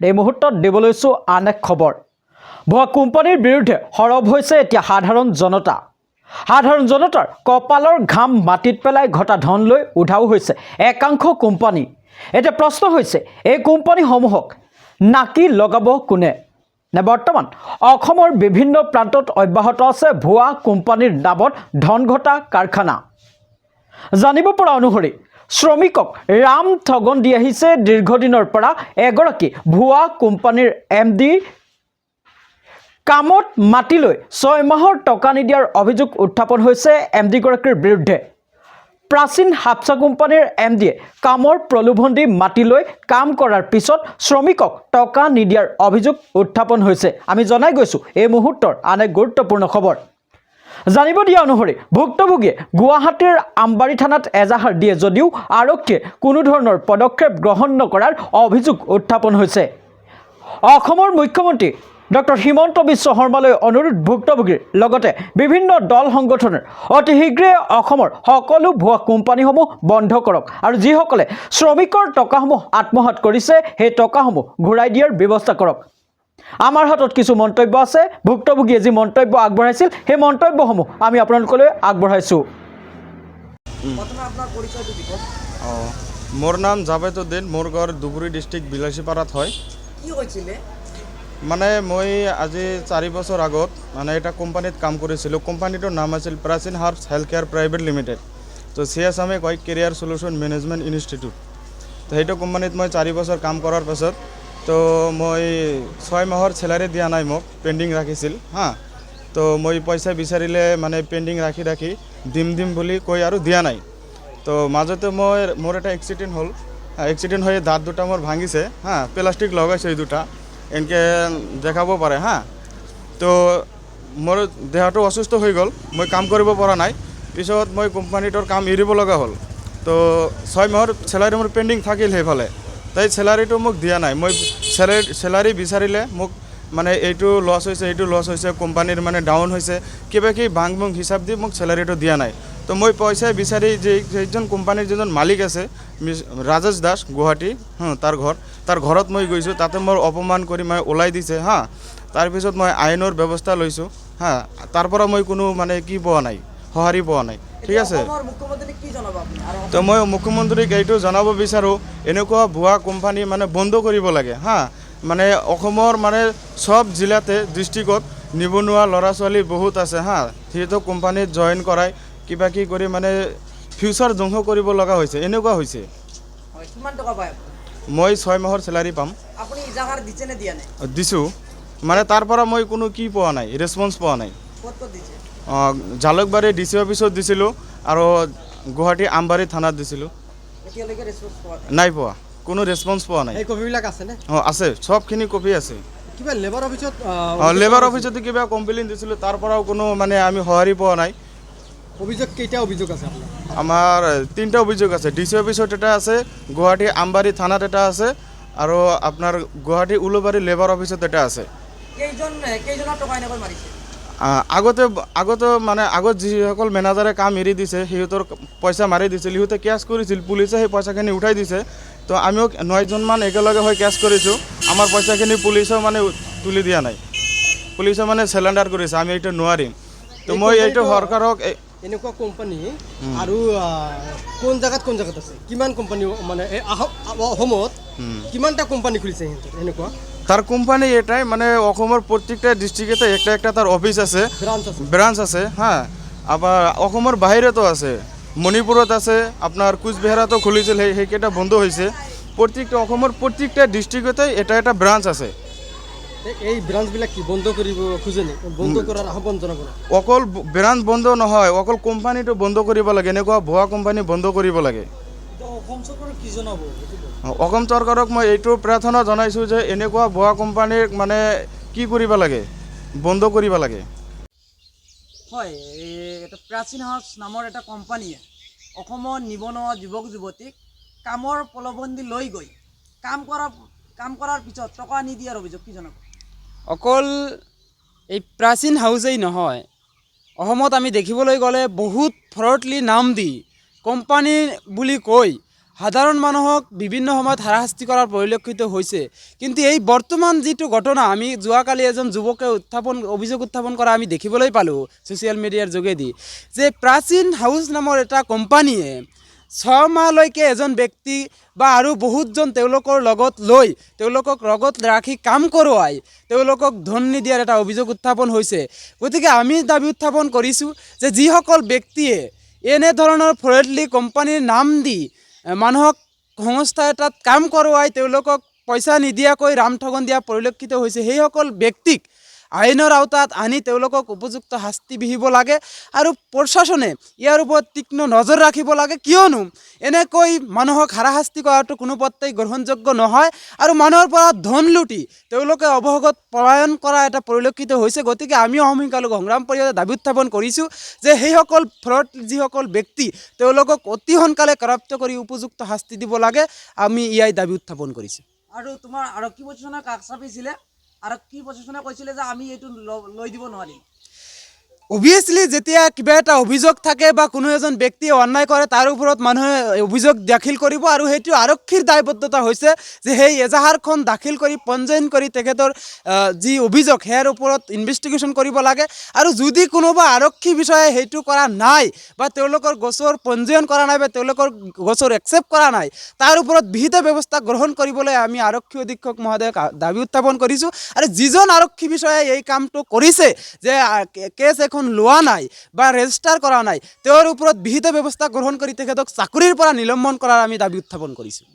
এই মুহূৰ্তত দিব লৈছোঁ আন এক খবৰ। ভুৱা কোম্পানীৰ বিৰুদ্ধে সৰব হৈছে এতিয়া সাধাৰণ জনতা। সাধাৰণ জনতাৰ কপালৰ ঘাম মাটিত পেলাই ঘটা ধন লৈ উধাও হৈছে একাংশ কোম্পানী। এতিয়া প্ৰশ্ন হৈছে, এই কোম্পানীসমূহক নাকি লগাব কোনে? নে বৰ্তমান অসমৰ বিভিন্ন প্ৰান্তত অব্যাহত আছে ভুৱা কোম্পানীৰ নামত ধন ঘটা কাৰখানা। জানিব পৰা অনুসৰি শ্ৰমিকক ৰাম ঠগন দি আহিছে দীৰ্ঘদিনৰ পৰা এগৰাকী ভুৱা কোম্পানীৰ এম ডি। কামত মাতি লৈ 6 মাহৰ টকা নিদিয়াৰ অভিযোগ উত্থাপন হৈছে এম ডিগৰাকীৰ বিৰুদ্ধে। প্ৰাচীন হাফচা কোম্পানীৰ এম ডিয়ে কামৰ প্ৰলোভন দি মাতি লৈ কাম কৰাৰ পিছত শ্ৰমিকক টকা নিদিয়াৰ অভিযোগ উত্থাপন হৈছে। আমি জনাই গৈছোঁ এই মুহূৰ্তৰ আন এক গুৰুত্বপূৰ্ণ খবৰ। জানিব দিয়া অনুসৰি ভুক্তভোগীয়ে গুৱাহাটীৰ আমবাৰী থানাত এজাহাৰ দিয়ে যদিও আৰক্ষীয়ে কোনো ধৰণৰ পদক্ষেপ গ্ৰহণ নকৰাৰ অভিযোগ উত্থাপন হৈছে। অসমৰ মুখ্যমন্ত্ৰী ডক্টৰ হিমন্ত বিশ্ব শৰ্মালৈ অনুৰোধ ভুক্তভোগীৰ লগতে বিভিন্ন দল সংগঠনৰ, অতি শীঘ্ৰে অসমৰ সকলো ভুৱা কোম্পানীসমূহ বন্ধ কৰক আৰু যিসকলে শ্ৰমিকৰ টকাসমূহ আত্মসাত কৰিছে, সেই টকাসমূহ ঘূৰাই দিয়াৰ ব্যৱস্থা কৰক। আমাৰ হাতত কিছু মন্তব্য আছে। ভুক্তভোগীয়ে যি মন্তব্য আগবঢ়াইছিল, সেই মন্তব্যসমূহ আমি আপোনালোকলৈ আগবঢ়াইছোঁ। প্ৰথমে আপোনাৰ পৰিচয়টো দিব। অঁ, মোৰ নাম জাবেদ উদ্দিন। মোৰ ঘৰ ধুবুৰী ডিষ্ট্ৰিক্ট বিলাসীপাৰাত হয়। কি হৈছিলে? মানে মই আজি 4 বছৰ আগত মানে এটা কোম্পানীত কাম কৰিছিলোঁ। কোম্পানীটোৰ নাম আছিল প্ৰাচীন herbs health care private limited. তো চি এছ এমে কয় কেৰিয়াৰ চলিউশ্যন মেনেজমেণ্ট ইনষ্টিটিউট। তো সেইটো কোম্পানীত মই 4 বছৰ কাম কৰাৰ পাছত তো মই 6 মাহৰ চেলাৰী দিয়া নাই, মোক পেণ্ডিং ৰাখিছিল। হা, তো মই পইচা বিচাৰিলে মানে পেণ্ডিং ৰাখি ৰাখি দিম দিম বুলি কৈ আৰু দিয়া নাই। তো মাজতে মই মোৰ এটা এক্সিডেণ্ট হ'ল। এক্সিডেণ্ট হৈ দাঁত দুটা মোৰ ভাঙিছে। হা, প্লাষ্টিক লগাইছে এই দুটা, এনেকৈ দেখাব পাৰে। হা, তো মোৰ দেহাটো অসুস্থ হৈ গ'ল, মই কাম কৰিব পৰা নাই। পিছত মই কোম্পানীটোৰ কাম এৰিব লগা হ'ল। তো 6 মাহৰ চেলাৰী মোৰ পেণ্ডিং থাকিল সেইফালে। তাই চেলাৰীটো মোক দিয়া নাই। মই চেলাৰী বিচাৰিলে মোক মানে এইটো লছ হৈছে, এইটো লছ হৈছে, কোম্পানীৰ মানে ডাউন হৈছে, কিবা কিবি ভাং ভুং হিচাপ দি মোক চেলাৰীটো দিয়া নাই। তো মই পইচা বিচাৰি যে সেইজন কোম্পানীৰ যিজন মালিক আছে, মিছ ৰাজেশ দাস, গুৱাহাটী তাৰ ঘৰ, তাৰ ঘৰত মই গৈছোঁ। তাতে মোৰ অপমান কৰি মই ওলাই দিছে। হা, তাৰপিছত মই আইনৰ ব্যৱস্থা লৈছোঁ। হা, তাৰ পৰা মই কোনো মানে কি পোৱা নাই, সঁহাৰি পোৱা নাই। ঠিক আছে। অসমৰ মুখ্যমন্ত্ৰীক কি জনাব আপুনি আৰু? তো মই মুখ্যমন্ত্ৰীক এইটো জনাব বিচাৰোঁ, এনেকুৱা ভুৱা কোম্পানী মানে বন্ধ কৰিব লাগে। হা, মানে অসমৰ মানে চব জিলাতে, ডিষ্ট্ৰিক্টত নিবনুৱা ল'ৰা ছোৱালী বহুত আছে। হা, সিহঁতক কোম্পানীত জইন কৰাই কিবা কি কৰি মানে ফিউচাৰ ধ্বংস কৰিব লগা হৈছে, এনেকুৱা হৈছে। হয়, কিমান টকা পায় আপুনি? মই 6 মাহৰ চেলাৰী পাম। আপুনি ইজাহাৰ দিছে নে দিয়া নাই? দিছোঁ, মানে তাৰ পৰা মই কোনো কি পোৱা নাই, ৰেচপন্স পোৱা নাই। ক'ত ক'ত দিছে? অঁ, জালুকবাৰী ডি চি অফিচত দিছিলোঁ আৰু গুৱাহাটী আমবাৰী থানাত দিছিলোঁ। এতিয়ালৈকে ৰেচপন্স পোৱা নাই? নাই পোৱা, কোনো ৰেচপন্স পোৱা নাই। এই কপিবিলাক আছেনে? অঁ, আছে, চবখিনি কপি আছে। কিবা লেবাৰ অফিচত? অঁ, লেবাৰ অফিচতো কিবা কমপ্লেইন দিছিলোঁ, তাৰ পৰাও কোনো মানে আমি সঁহাৰি পোৱা নাই। অভিযোগ, কেইটা অভিযোগ আছে আপোনাৰ? আমাৰ তিনিটা অভিযোগ আছে। ডি চি অফিচত এটা আছে, গুৱাহাটী আমবাৰী থানাত এটা আছে আৰু আপোনাৰ গুৱাহাটী উলুবাৰী লেবাৰ অফিচত এটা আছে। কেইজনৰ টকা এনেকৈ মাৰিছে? আগতে মানে আগত যিসকল মেনেজাৰে কাম এৰি দিছে, সিহঁতৰ পইচা মাৰি দিছিল। সিহঁতে কেছ কৰিছিল, পুলিচে সেই পইচাখিনি উঠাই দিছে। তো আমিও নয়জনমান একেলগে হৈ কেছ কৰিছোঁ। আমাৰ পইচাখিনি পুলিচেও মানে তুলি দিয়া নাই। পুলিচে মানে চেলেণ্ডাৰ কৰিছে, আমি এইটো নোৱাৰিম। তো এই মই এইটো কোম্পানীটো- চৰকাৰক এনেকুৱা কোম্পানী আৰু কোন জেগাত কোন জেগাত আছে? কিমান কোম্পানী, মানে এই অসমত কিমানটা কোম্পানী খুলিছে সিহঁতে এনেকুৱা? তাৰ কোম্পানী এটাই, মানে অসমৰ প্ৰত্যেকটা ডিষ্ট্ৰিক্টতে একটা একটা তাৰ অফিচ আছে। ব্ৰাঞ্চ আছে। ব্ৰাঞ্চ আছে। হা, আবাৰ অসমৰ বাহিৰতো আছে, মণিপুৰত আছে, আপোনাৰ কোচবিহাৰতো খুলিছিল, সেইকেইটা বন্ধ হৈছে। প্ৰত্যেকটা অসমৰ প্ৰত্যেকটা ডিষ্ট্ৰিক্টতে এটা এটা ব্ৰাঞ্চ আছে। এই ব্ৰাঞ্চবিলাক কি বন্ধ কৰিব খোজে নেকি? বন্ধ কৰাৰ আহ্বান জনাব নেকি? অকল ব্ৰাঞ্চ বন্ধ নহয়, অকল কোম্পানীটো বন্ধ কৰিব লাগে। এনেকুৱা ভুৱা কোম্পানী বন্ধ কৰিব লাগে। অসম চৰকাৰক মই এইটো প্ৰাৰ্থনা জনাইছোঁ যে এনেকুৱা ভুৱা কোম্পানীক মানে কি কৰিব লাগে, বন্ধ কৰিব লাগে। হয়, এই এটা প্ৰাচীন হাউচ নামৰ এটা কোম্পানীয়ে অসমৰ নিবনুৱা যুৱক যুৱতীক কামৰ প্ৰলোভন দি লৈ গৈ কাম কৰাৰ পিছত টকা নিদিয়াৰ অভিযোগ, কি জনাব? অকল এই প্ৰাচীন হাউচেই নহয়, অসমত আমি দেখিবলৈ গ'লে বহুত ফ্ৰডলি নাম দি কোম্পানী বুলি কৈ সাধাৰণ মানুহক বিভিন্ন সময়ত হাৰাশাস্তি কৰাৰ পৰিলক্ষিত হৈছে। কিন্তু এই বৰ্তমান যিটো ঘটনা আমি যোৱাকালি এজন যুৱকে অভিযোগ উত্থাপন কৰা আমি দেখিবলৈ পালোঁ ছ'চিয়েল মিডিয়াৰ যোগেদি যে প্ৰাচীন হাউচ নামৰ এটা কোম্পানীয়ে 6 মাহলৈকে এজন ব্যক্তি বা আৰু বহুতজন তেওঁলোকৰ লগত লৈ, তেওঁলোকক লগত ৰাখি কাম কৰোৱাই তেওঁলোকক ধন নিদিয়াৰ এটা অভিযোগ উত্থাপন হৈছে। গতিকে আমি দাবী উত্থাপন কৰিছোঁ যে যিসকল ব্যক্তিয়ে এনেধৰণৰ ফ্ৰডলি কোম্পানীৰ নাম দি মানুহক সংস্থা এটাত কাম কৰোৱাই তেওঁলোকক পইচা নিদিয়াকৈ ৰামঠগন দিয়া পৰিলক্ষিত হৈছে, সেইসকল ব্যক্তিক আইনৰ আওতাত আনি তেওঁলোকক উপযুক্ত শাস্তি বিহিব লাগে আৰু প্ৰশাসনে ইয়াৰ ওপৰত তীক্ষ্ণ নজৰ ৰাখিব লাগে। কিয়নো এনেকৈ মানুহক হাৰাশাস্তি কৰাটো কোনো পত্যেই গ্ৰহণযোগ্য নহয় আৰু মানুহৰ পৰা ধন লুটি তেওঁলোকে অৱশেষত পলায়ন কৰা এটা পৰিলক্ষিত হৈছে। গতিকে আমি অসম সংখ্যালঘু সংগ্ৰাম পৰিষদে দাবী উত্থাপন কৰিছোঁ যে সেইসকল ফ্ৰড যিসকল ব্যক্তি, তেওঁলোকক অতি সোনকালে কৰায়ত্ব কৰি উপযুক্ত শাস্তি দিব লাগে। আমি ইয়াই দাবী উত্থাপন কৰিছোঁ। আৰু তোমাৰ আৰক্ষী প্ৰশাসনৰ কাষ চাপিছিলে, আৰক্ষী প্ৰশাসনে কৈছিলে যে আমি এইটো লৈ দিব নোৱাৰিম। অভিয়াছলি, যেতিয়া কিবা এটা অভিযোগ থাকে বা কোনো এজন ব্যক্তিয়ে অন্যায় কৰে, তাৰ ওপৰত মানুহে অভিযোগ দাখিল কৰিব আৰু সেইটো আৰক্ষীৰ দায়বদ্ধতা হৈছে যে সেই এজাহাৰখন দাখিল কৰি, পঞ্জীয়ন কৰি তেখেতৰ যি অভিযোগ সেয়াৰ ওপৰত ইনভেষ্টিগেশ্যন কৰিব লাগে। আৰু যদি কোনোবা আৰক্ষী বিষয়াই সেইটো কৰা নাই বা তেওঁলোকৰ গোচৰ পঞ্জীয়ন কৰা নাই বা তেওঁলোকৰ গোচৰ একচেপ্ট কৰা নাই, তাৰ ওপৰত বিহিত ব্যৱস্থা গ্ৰহণ কৰিবলৈ আমি আৰক্ষী অধীক্ষক মহোদয়ক দাবী উত্থাপন কৰিছোঁ। আৰু যিজন আৰক্ষী বিষয়াই এই কামটো কৰিছে যে কেছ এখন লোৱা নাই বা ৰেজিষ্টাৰ কৰা নাই, তেওঁৰ ওপৰত বিহিত ব্যৱস্থা গ্ৰহণ কৰি তেখেতক চাকৰিৰ পৰা নিলম্বন কৰাৰ আমি দাবী উত্থাপন কৰিছোঁ।